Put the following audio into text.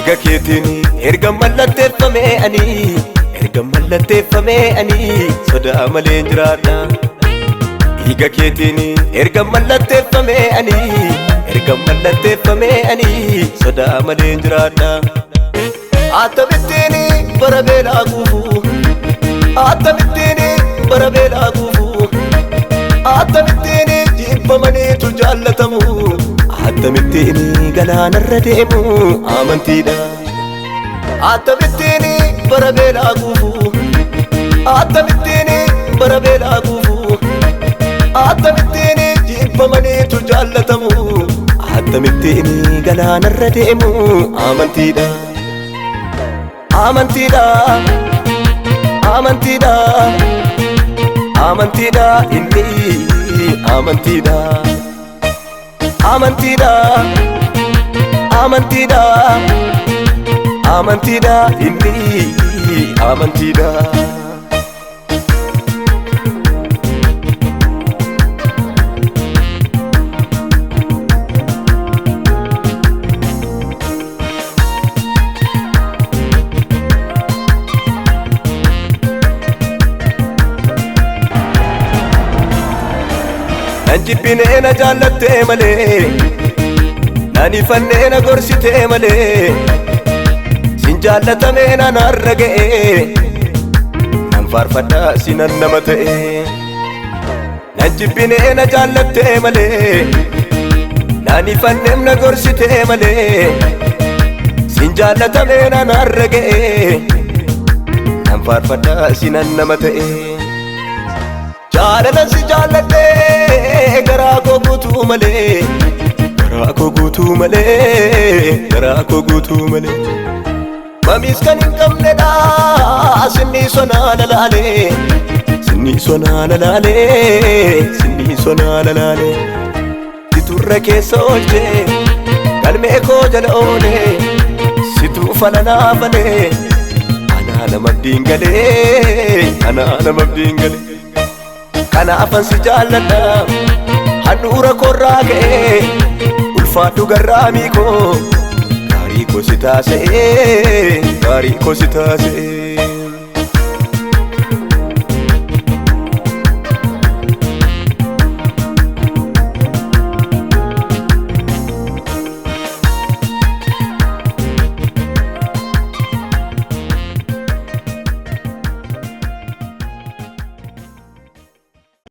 Dhiiga keetiin erga mallatteeffamee ani, erga mallatteeffamee ani sodaa malee hin jiraadha. Dhiiga keetiin erga mallatteeffamee ani, erga mallatteeffamee ani sodaa malee hin jiraadha. Akkamittiin bara beelaa guufu, akkamittiin bara beelaa guufu, akkamittiin jibbamaniitu jaallatamu, akkamittiin galaanarra deemu amantiidha. Akkamittiin bara beelaa guufu, akkamittiin bara beelaa guufu, akkamittiin jibbamaniitu jaallatamu, akkamittiin galaanarra deemu amantiidha. Amantiidha, amantiidha, amantiidha inni amantiidha. Amantiidha, amantiidha, amantiidha inni amantiidha. Nan jibbinee na jaallattee malee, nan ifannee na gorsitee malee, sin jaallatamee nan har'a ga'ee, nan faarfadhaa sinan nama ta'e. Nan jibbinee na jaallattee malee, nan ifannee na gorsitee malee, sin jaallatamee nan har'a ga'ee, nan faarfadhaa sinan nama ta'e. Jaalala si jaalladhee garaa koo guutuu malee, garaa koo guutuu malee, garaa koo guutuu malee. Mamiis kan hin qabnedha sinni sonaa lalaalee, sinni sonaa lalaalee, sinni sonaa lalaalee. Siturra keessa oolchee galmee koo jala oolee, situu fala naa falee, anaa nama abdiin galee, anaa nama abdiin galee. Kanaafan si jaalladha handhuura koorraa ka'ee, ulfaadhu garraamii koo gaarii koo si taasee, gaarii koo si taasee.